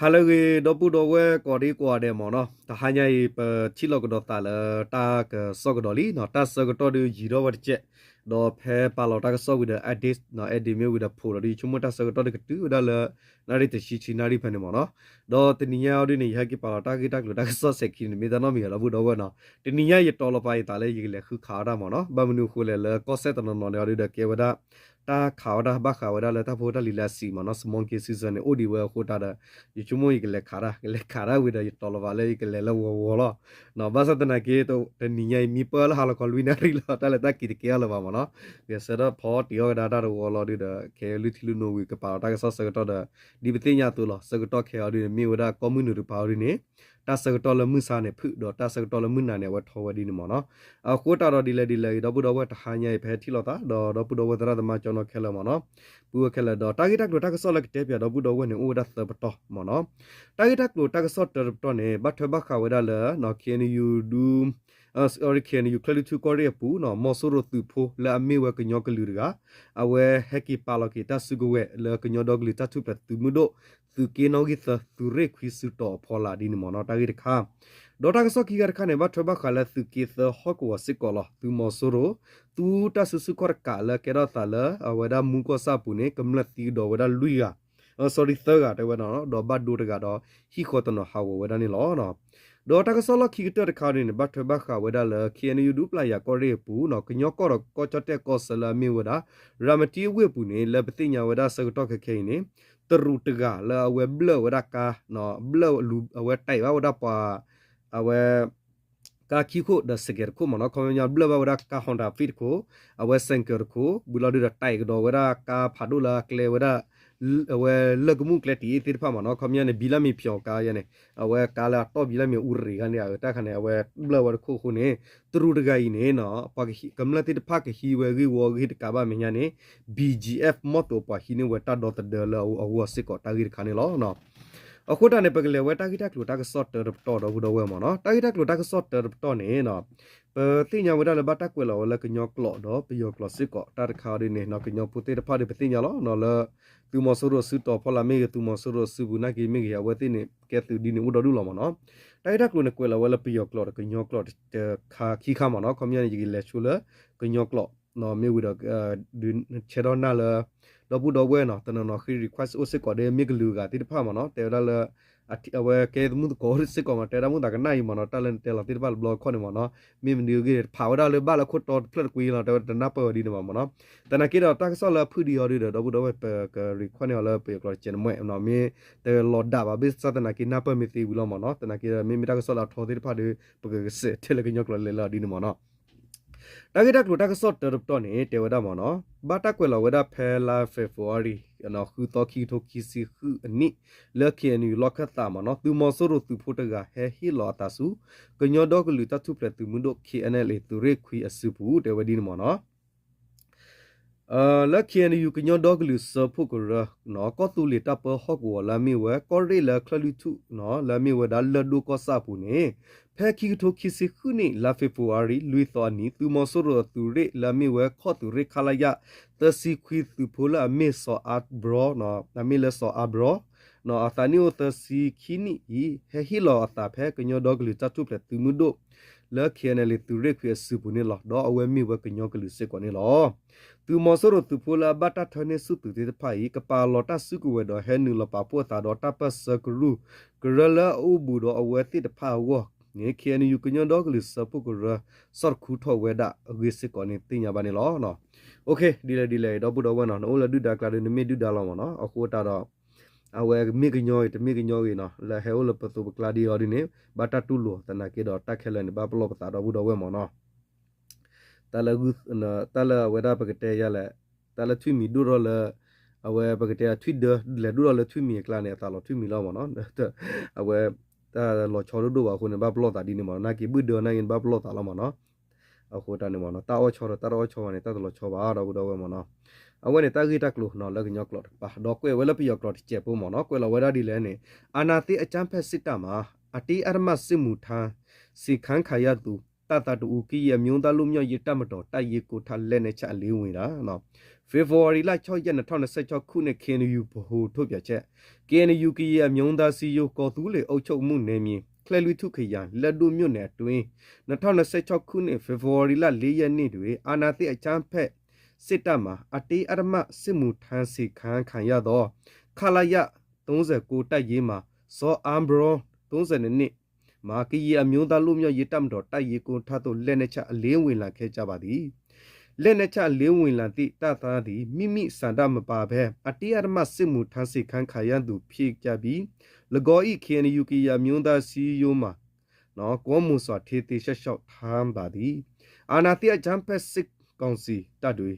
ဟါလၢအဂ့ၤ ဒီပုၢ်ဒီဝဲၢ်ကိးဒံကိးဂၤဒဲးမ့ၢ်နီၤ, တဟါညါအံၤ ပထံၣ်လိာ်ကဒီးသးလၢတၢ်ကစီၣ်ကဒီးလံနီၤ, တၢ်ဆၢကတီၢ်ဒုးယံာ်ထီၣ်ဝဲတကဲး, ဒီးဖဲပာ်လီၤတၢ်ကစီၣ်ဝံၤဒီး edit နီၤ, edit မ့ၢ်ဝံၤဒီး post ဒီး ယဆိကမိၣ်တၢ်ဆၢကတီၢ်ဒုးကတုၤဝဲဒၣ်လၢ နၣ်ရံၣ်တဆံဆံနၣ်ရံၣ်ဖဲန့ၣ်မ့ၢ်နီၤ, ဒီးတနံၤညါအံၤဒုးန့ၣ် ယဟဲက့ၤပာ်လီၤတၢ်ဂ့ၢ်တၢ်ကျိၤတၢ်ကစီၣ်စဲးခံန့ၣ် မ့ၢ်တၢ်နီတမံၤဂ့ၤ ဒီပုၢ်ဒီဝဲၢ်နီၤ, တနံၤညါယတီၤလီၤပာ်ယသးလၢယကလဲၤဃုခးအီၣ်တၢ်မ့ၢ်နီၤ, ဘၣ်မနုၤအဃိလဲၣ်လၢကီၢ်စဲၣ်တနီၤနီၤန့ၣ်အီၤဒုးဒီးကဲဝဲဒၣ် တၢ်ခးအီၣ်တၢ်ဘၣ်ဃးဝဲဒၣ်လၢတၢ်ဖိတၢ်လံၤလၢအစံးမ့ၢ်နီၤ, smoking season န့ၣ် အိၣ်ဒံးဝဲအဃိတၢ်ဒီး ယဆိကမိၣ်ယကလဲၤခးတၢ်, ကလဲၤခးတၢ်ဝံၤဒီး ယတီၤလီၤပာ်လၢယကလဲၤလၢဝီၤဝီၤလီၤ. ဘၣ်ဆၣ်သနာ်က့ တနံၤညါအံၤမံပၢၢ်လၢဟါလီၤခီလွံၢ်နၣ်ရံၣ်လီၤ, တၢ်လဲၤတၢ်က့ၤတကဲအီၤလၢၤဘၣ်မ့ၢ်နီၤ, ဂဲၤဆၢထၢၣ်ဖီတ့ၢ်အီၣ်ကဒါတၢ်တဝီလီၤဒုးဒီး ခဲအံၤလုၢ်ထံလုၢ်နိဝံၤ ကပာ်လီၤတၢ်ကစီၣ်ဆၢကတီၢ်ဒီး ဒ်ပသ့ၣ်ညါအသိးလီၤ, ဆၢကတီၢ်ခဲအံၤဒုးန့ၣ် မ့ၢ်ဝဲဒၣ်ကီၢ်မုၢ်နုာ်တပၤအီၤဒုးန့ၣ် တၢ်ဆၢကတီၢ်လၢမုၢ်ဆါန့ၣ်ဖုၣ်ဒီး တၢ်ဆၢကတီၢ်လၢမုၢ်နၤန့ၣ် အဝဲထီဝဲဒ်န့ၣ်မ့ၢ်နီၤ. အဃိတၢ်ဒီးဒ်လဲၣ်ဒ်လဲၣ်အံၤ ဒီပုၢ်ဒီဝဲၢ် တဟါညါအံၤ ပဟဲထံၣ်လိာ်သး ဒီးဒီပုၢ်ဒီဝဲၢ်သရၣ်သမါကၠီနီၣ်ခဲလၢာ်မ့ၢ်နီၤ, ပုၢ်ဝဲၢ်ခဲလၢာ်ဒီး တၢ်ဂ့ၢ်တၢ်ကျိၤတၢ်ကစီၣ်လၢကတဲပၠးဒီပုၢ်ဒီဝဲၢ်န့ၣ် အိၣ်ဝဲဒၣ်သၢပတီၢ်မ့ၢ်နီၤ. တၢ်ဂ့ၢ်တၢ်ကျိၤတၢ်ကစီၣ်တၢတပတီၢ်န့ၣ် ဘၣ်ထွဲဘၣ်ဃးဝဲဒၣ်လၢ KNU ဒူ KNU ကၠဲၣ်လွံၢ်ထူၣ်ကီၢ်ရ့ၣ်အပူၤနီၤ, မီၤစိရိၤသုးဖိလၢအမ့ၢ်ဝဲကညီကလုာ်တဂၤ အဝဲဟဲက့ၤပာ်လီၤက့ၤတၢ်စုကဝဲၤလၢကညီဒီကလုာ်တၢ်ထူၣ်ဖျဲးသုးမုၢ်ဒိၣ် သုးက့နီၣ်ဂံၢ်သၢ သုးရ့ၣ်ခွံစုတီၤအဖီလာ်ဒ်န့ၣ်မ့ၢ်နီၤ, တၢ်ဂ့ၢ်တခါ ဒီးတၢ်ကစီၣ်ခံခါတခါန့ၣ် ဘၣ်ထွဲဘၣ်ဃးလၢသုးက့သၢဟီၣ်ကဝီၤစ့ၢ်ကီးလီၤ. သုးမီၤစိရိၤ သူတၢ်စုဆူၣ်ခီၣ်တကးလၢကဲထီၣ်သးလၢ အဝဲဒၣ်မူကီၢ်ဆၣ်အပူၤန့ၣ် ကမျၢၢ်သံကဒီးဝဲဒၣ်လွံၢ်ဂၤ sorry သၢဂၤတဲဝဲနီၤ, ဒီးဘၣ်ဒိတဂၤဒီး ဟံၣ်ဃီတနီၤဟးဂီၤဝဲဒၣ်န့ၣ်လီၤ. ဒီးတၢ်ကစီၣ်လီၢ်ခံကတၢၢ်တခါန့ၣ် ဘၣ်ထွဲဘၣ်ဃးဝဲဒၣ်လၢ KNU ဒူပျၢ်ယၤကီၢ်ရ့ၣ်အပူၤနီၤ, ကညီကီၢ်ဒီးကီၢ်ကၠီၣ်တဲၣ်ကီၢ်ဆၢလၢအမ့ၢ်ဝဲဒၣ် ရၤမတံအဝ့ၢ်အပူၤန့ၣ် လၢပသ့ၣ်ညါဝဲဒၣ်ဆၢကတီၢ်ခဲခဲအံၤန့ၣ် တရူးတဂၤလၢအဝဲဘျၢၣ်ဝဲဒၣ်ကါ, ဘျၢၣ်အဝဲတၢ်အံၤဘၣ်ဝဲဒၣ်ပှၤ အဝဲ ကါခံခိၣ်ဒီးစဲးကဲးတခိၣ်မ့ၢ်နီၤ, ခီပညီဘျၢၣ်ဘၣ်ဝဲဒၣ်ကါ Honda Fit တခိၣ်, အဝဲစဲးကဲးတခိၣ်, ဝံၤလီၤဒုးဒီးတၢ်အံၤကဒီးဝဲဒၣ်ကါဖးဒိၣ်လၢအကျဲဝဲဒၣ် အဝဲလၢၢ်ကမူၣ်ကျဲတံၢ်အ့ၣ်သ့ၣ်တဖၣ်မ့ၢ်နီၤ, ခီပညီန့ၣ် ဘံလၢမ့ၤဖျိးကါယဲန့ၣ်, အဝဲကါလၢအတီၢ်ဘံလၢမ့ၤအူရ့းခါန့ၣ် အတၢ်ခါန့ၣ် အဝဲဘျၢၣ်ဝဲတခိၣ်အဃိန့ၣ် တရူးတဂၤအံၤန့ၣ် ကမျၢၢ်သ့ၣ်တဖၣ်ကဟံးဝဲဂ့ၢ်ဝီဂ့ၢ်တကးဘၣ်မဲာ်ညါန့ၣ် BGF မီၢ်တိၤပှၤဟံးန့ၢ်ဝဲတၢ်ဒီသဒၢလၢအဂီၢ်စ့ၢ်ကီးတၢ်ဂ့ၢ်တခါန့ၣ်လီၤ. အဃိတၢ်န့ၣ် ပကလဲၤဝဲတၢ်ဂ့ၢ်တၢ်ကျိၤတၢ်ကစီၣ်တၢတပတီၢ်ဒီပုၢ်ဒီဝဲၢ်မ့ၢ်နီၤ, တၢ်ဂ့ၢ်တၢ်ကျိၤတၢ်ကစီၣ်တၢတပတီၢ်န့ၣ် ပသ့ၣ်ညါဝဲဒၣ်လၢဘၣ်တၢ်ကွဲးလီၤဝဲလၢကညီကျိာ်ဒီးပယီၤကျိာ်စ့ၢ်ကီး တၢ်တခါအီၤဒ်န့ၣ် ကညီဖိသ့ၣ်တဖၣ်ဒီးပသ့ၣ်ညါလီၤ လၢ သုးမီၤစိရိၤစုတီၤဖီလာ်မ့ၢ်ဂ့ၤ သုးမီၤစိရိၤစုပူၤနာ်က့မ့ၢ်ဂ့ၤ အဝဲသ့ၣ်န့ၣ် ကဲသုးဒ်န့ၣ်အိၣ်ဒီဒူၣ်လီၤမ့ၢ်နီၤ, တၢ်ဂ့ၢ်တၢ်ကျိၤန့ၣ် ကွဲးလီၤဝဲလၢပယီၤကျိာ်ဒီးကညီကျိာ်တခါခံခါမ့ၢ်နီၤ, ခီပညီန့ၣ် ယကလဲၤဆိလၢကညီကျိာ် မ့ၢ်ဝံၤဒီး ဒုးဆဲးထီၣ်နၢ်လၢ ဒီပုၢ်ဒီဝဲၢ်နီၤ တနီၤနီၤဃ့ request အိၣ်စ့ၢ်ကီးဒီးမ့ၢ်ကလုာ်ဂၤသ့ၣ်တဖၣ်မ့ၢ်နီၤ, တဲဝဲဒၣ်လၢ အဝဲကဲသမုၢ်သကိးစ့ၢ်ကီးမ့ၢ် တဲဝဲဒၣ်မုၢ်သးကနၣ်အံၤမ့ၢ်နီၤ, တၢ်လၢနတဲလီၤသ့ၣ်တဖၣ်တဘျီခီၣ်န့ၣ်မ့ၢ်နီၤ, မ့ၢ်မနုၤအဂ့ၢ် တဖးဝဲဒၣ်လၢဘၣ်လၢခိၣ်တီတဖျၢၣ်တကွံလီၤ တဲဝဲတနၢ်ပၢၢ်ဝဲဒ်န့ၣ်ဘၣ်မ့ၢ်နီၤ, သနာ်က့ဒီးတၢ်ကစီၣ်လၢအဖုၣ်ဒံးအီၤဒုးဒီး ဒီပုၢ်ဒီဝဲၢ် ပက request န့ၢ်အီၤလၢပယီၤကျိာ်တစဲးန့ၣ်မ့ၢ်နီၤ, မ့ၢ်တလီၤဒၣ်ဘၣ် ဘၣ်ဆၣ်သနာ်က့နၢ်ပၢၢ်မ့ၢ်သ့ဝံၤလီၤမ့ၢ်နီၤ, သနာ်က့ဒီး မ့မ့ၢ်တၢ်ကစီၣ်လၢအထီသ့ၣ်တဖၣ်ဒီး ပကကစဲးထဲလၢကညီကျိာ်လဲၤလၢအီၤဒ်န့ၣ်မ့ၢ်နီၤ တၢ်ဂ့ၢ်တၢ်ကျိၤတၢ်ကစီၣ်တၢတပတီၢ်န့ၣ် တဲဝဲဒၣ်မ့ၢ်နီၤ, ဘၣ်တၢ်ကွဲးလီၤဝဲဒၣ်ဖဲလါ February ဃုသီ ခံကထိခံဆံဃုအနံၣ် လၢ KNU လီၢ်ခၢၣ်သးမ့ၢ်နီၤ, သုးမီၤစိရိၤသုးဖိတဂၤဟဲဟ့ၣ်လီၤအသးဆူ ကညီဒီကလုာ်တၢ်ထူၣ်ဖျဲးသုးမုၢ်ဒိၣ် KNLA သုးရ့ၣ်ခွံအစုပူၤ တဲဝဲဒ်န့ၣ်မ့ၢ်နီၤ လၢ KNU ကညီဒီကလုာ်စၢဖှိၣ်ကရၢ ကီၢ်သူလ့ၤတၢ်ပၢဟီၣ်ကဝီၤလၢအမ့ၢ်ဝဲ ကီၢ်ရ့ၣ်လၢချၢၣ်လွံၢ်ထူၣ် လၢအမ့ၢ်ဝဲဒၣ်လၢၢ်ဒိၣ်ကီၢ်ဆၣ်အပူၤန့ၣ် ဖဲခံကထိခံဆံဃုနံၣ် လါ February လွံၢ်သီအနံၤ သုးမီၤစိရိၤအသုးရ့ၣ်လၢအမ့ၢ်ဝဲခီၣ်သုးရ့ၣ် ခလရ သၢဆံခွံ သုးဖိလၢအမ့ၢ်စီၤအါဘြီ အမ့ၢ်လၢစီၤအါဘြီ အသးနံၣ်အိၣ်သၢဆံခံနံၣ်အံၤ ဟဲဟ့ၣ်လီၤအသးဖဲကညီဒီကလုာ်တၢ်ထူၣ်ဖျဲးသုးမုၢ်ဒိၣ် လၢ KNLA သုးရ့ၣ်ခွံအစုပူၤန့ၣ်လီၤ. ဒီးအဝဲမ့ၢ်ဝဲကညီကလုာ်စ့ၢ်ကီးန့ၣ်လီၤ. သုးမီၤစိရိၤသုးဖိလၢအဘၣ်တၢ်ထၢန့ၢ်ဆူၣ်သုးသ့ၣ်တဖၣ်အံၤ ကပာ်လီၤတၢ်စုကဝဲၤဒီးဟဲနုာ်လီၤပာ်ဖှိၣ်အသးဒီးတၢ်ပၢၢ်ဆၢကရူၢ်ကရၢလၢအအိၣ်ဘူးဒီးအဝဲသ့ၣ်တဖၣ်အဂီၢ်န့ၣ် KNU ကညီဒီကလုာ်စၢဖှိၣ်ကရၢ ဆီၣ်တခူထီၣ်ဝဲဒၣ်အဂ့ၢ်စ့ၢ်ကီးန့ၣ် သ့ၣ်ညါဘၣ်န့ၣ်လီၤ. ဒ်လဲၣ်ဒ်လဲၣ်အံၤ ဒီပုၢ်ဒီဝဲၢ်နီၤ နအိၣ်လၢဒုၣ်ဒါကျါဒီး နမ့ၢ်ဒုၣ်ဒါလီၤမ့ၢ်နီၤ, အဃိတၢ်ဒီး အဝဲမ့ၢ်ကညီဂ့ၤ တမ့ၢ်ကညီဂ့ၤနီၤ လၢဟဲအိၣ်လၢပသိးပကျါဒ်အံၤဒ်န့ၣ် ဘၣ်တၢ်တူၢ်လိာ်သနာ်က့ဒီး တၢ်ခဲလၢာ်န့ၣ် ဘၣ်ပလီၢ်ပသးဒီပုၢ်ဒီဝဲၢ်မ့ၢ်နီၤ, တၢ်လၢ တၢ်လၢအဝဲဒၣ်ပကတဲယၤလဲၣ်, တၢ်လၢထွံၣ်မံၤဒိၣ်ထီၣ်လၢ အဝဲပကတဲထွံၣ်ဒၢ လဲၤဒိၣ်ထီၣ်လၢထွံၣ်မံၤအကျါန့ၣ် အသးလီၤထွံၣ်မံၤလီၤမ့ၢ်နီၤ, အဝဲ တၢ်လီၤဆီဒိၣ်ဒိၣ်ဘၣ်အဃိန့ၣ် ဘၣ်ပလီၢ်သးဒ်န့ၣ်မ့ၢ်နီၤ, နာ်က့ဘုၣ်ဒၢနာ်က့န့ၣ် ဘၣ်ပလီၢ်သးလီၤမ့ၢ်နီၤ အဃိတၢ်န့ၣ်မ့ၢ်နီၤ တၢ်အီၣ်ဆီဒီးတၢ်တအီၣ်ဆီဘၣ်န့ၣ် တၢ်တလီၤဆီဘၣ်ဒီပုၢ်ဒီဝဲၢ်မ့ၢ်နီၤ, အဝဲန့ၣ်တၢ်ဂ့ၢ်တၢ်ကျိၤနီၤ လၢကညီကျိာ်တကပၤ ဒီးကွဲးဝဲလၢပယီၤကျိာ်တစဲးဖိမ့ၢ်နီၤ, ကွဲးလီၤဝဲဒၣ်ဒ်လဲၣ်န့ၣ် အာဏာသိမ်းအကြမ်းဖက်စစ်တပ်မှာ အတင်းအဓမ္မစစ်မှုထမ်းစေခိုင်းခံရသူ သတ်ဖြတ်ခံရသူ အသးတအူ ကရင်အမျိုးသားလွတ်မြောက်ရေးတပ်မတော် တပ်ရင်းကိုး ထီၣ် လက်နက်ချအလင်းဝင်လံ. February လါ ခြောက်ရက် နှစ်ထောင်နှစ်ဆယ့်ခြောက်ခုနှစ် KNU ဗဟိုထုတ်ပြန်ချက် KNU ကရင်အမျိုးသားစည်းရုံး ကော်သူးလေအုပ်ချုပ်မှုနယ်မြေ ချဲလွီထူခရိုင် လဒိၣ်မြို့နယ်အတွင်း နှစ်ထောင်နှစ်ဆယ့်ခြောက်ခုနှစ် ဖေဖော်ဝါရီလ လေးရက်နေ့တွင် အာဏာသိမ်းအကြမ်းဖက်စစ်တပ်မှ အတင်းအဓမ္မစစ်မှုထမ်းစေခိုင်းခံရသော ခလရ သုံးဆယ့်ကိုး တပ်ရင်းမှ စော်အန်းဘရွန် သုံးဆယ့်နှစ်နှစ် မှ ကရင်အမျိုးသားလွတ်မြောက်ရေးတပ်မတော် တပ်ရင်းကိုး ထံသို့ လက်နက်ချအလင်းဝင်လာခဲ့ကြပါသည်. လက်နက်ချအလင်းဝင်လာသည့်တပ်သားသည် မိမိဆန္ဒမပါဘဲ အတင်းအဓမ္မစစ်မှုထမ်းစေခိုင်းခံရသူဖြစ်ကြပြီး ၎င်း၏ KNU ကရင်အမျိုးသားစည်းရုံးမှ ကောင်းမွန်စွာ ထိန်းသိမ်းစောင့်ရှောက်ထားပါသည်. အာဏာသိမ်းအကြမ်းဖက်စစ်ကောင်စီတပ်တွင်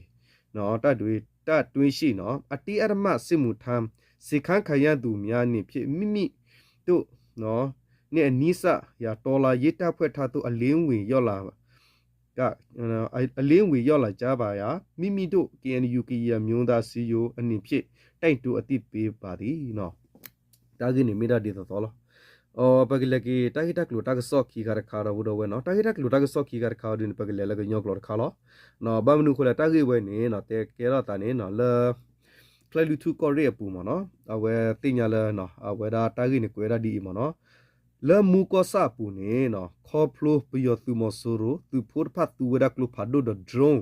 တပ်တွင် တပ်တွင်းရှိ အတင်းအဓမ္မစစ်မှုထမ်းစေခိုင်းခံရသူများနှင့်ဖြင့် မိမိတို့နှင့်အနီးစပ်ရာ တော်လှန်ရေးတပ်ဖွဲ့ထံသို့ အလင်းဝင်ရောက်လာ အလင်းဝင်ရောက်လာကြပါရာ မိမိတို့ KNU ကရင်အမျိုးသားစည်းရုံးအနေဖြင့် တိုက်တွန်းအသိပေးပါသည်. တၢ်ဂ့ၢ်န့ၣ်မ့ၢ်ဒၣ်ဒ်သိးသိးလီၤ. ပကလဲၤက့ၤတၢ်ဂ့ၢ်တၢ်ကျိၤတၢ်ကစီၣ်ခံခါတခါဒီး ဝဲဒီးဝဲနီၤ, တၢ်ဂ့ၢ်တၢ်ကျိၤတၢ်ကစီၣ်ခံခါတခါအံၤဒုန့ၣ် ပကလဲၤလၢကညီကျိာ်တခါလီၤ. ဘၣ်မနုၤအဃိလဲၣ် တၢ်ဂ့ၢ်ဝဲန့ၣ် တဲကဲထီၣ်သးန့ၣ် လၢ ချဲလွီထူကီၢ်ရ့ၣ်အပူၤမ့ၢ်နီၤ, အဝဲသ့ၣ်ညါလၢ အဝဲဒၣ်တၢ်ဂ့ၢ်န့ၣ်ကွဲးဝဲဒၣ်ဒ်အံၤမ့ၢ်နီၤ, လၢမူကီၢ်ဆၣ်အပူၤန့ၣ် ခီဖျိပယီၤသုးမီၤစိရိၤ သုးဖိတဖၣ်သူဝဲဒၣ်ကျိဖးဒိၣ်ဒီး drone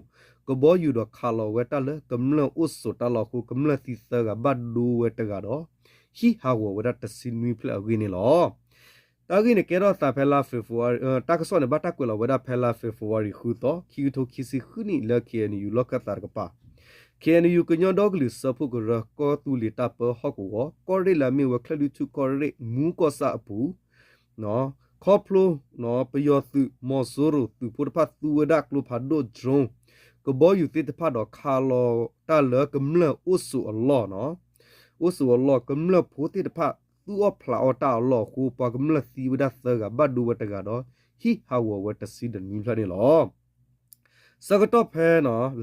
ကဘီယူၤဒီးခးလီၤဝဲတၢ်လၢကမျၢၢ်အိၣ်ဆိးတၢ်လီၢ်အဃိ ကမျၢၢ်သံသၢဂၤဘၣ်ဒိဝဲတဂၤဒီး ဟံၣ်ဟးဂီၤဝဲဒၣ်တဆံနွံဖျၢၣ်အဂ့ၢ်န့ၣ်လီၤ. တၢ်ဂ့ၢ်န့ၣ်ကဲထီၣ်သးဖဲလါ February တၢ်ကစီၣ်န့ၣ် ဘၣ်တၢ်ကွဲးလီၤဝဲဒၣ်ဖဲလါ February ဃုသီ ခံကထိခံဆံဃုနံၣ် လၢ KNU လီၢ်ခၢၣ်သးတကပၤ KNU ကညီဒီကလုာ်စၢဖှိၣ်ကရၢ ကီၢ်သူလ့ၤတၢ်ပၢဟီၣ်ကဝီၤ ကီၢ်ရ့ၣ်လၢအမ့ၢ်ဝဲချဲလွီထူကီၢ်ရ့ၣ် မူကီၢ်ဆၣ်အပူၤ ခီဖျိ ပယီၤသုးမီၤစိရိၤသုးဖိတဖၣ်သူဝဲဒၣ်ကျိဖးဒိၣ် drone ကဘီယူၤသ့ၣ်တဖၣ်ဒီးခးလီၤတၢ်လၢကမျၢၢ်အိၣ်ဆိးအလီၢ် အိၣ်ဆိးအလီၢ် ကမျၢၢ်ဖိသ့ၣ်တဖၣ် သူၣ်အီၣ်ဖျးအီၣ်တၢ်အလီၢ်အဃိ ပှၤကမျၢၢ်သံဝဲဒၣ်သၢဂၤ ဘၣ်ဒိဝဲတဂၤဒီး ဟံၣ်ဟးဂီၤဝဲတဆံနွံဖျၢၣ်န့ၣ်လီၤ. ဆၢကတီၢ်ဖဲ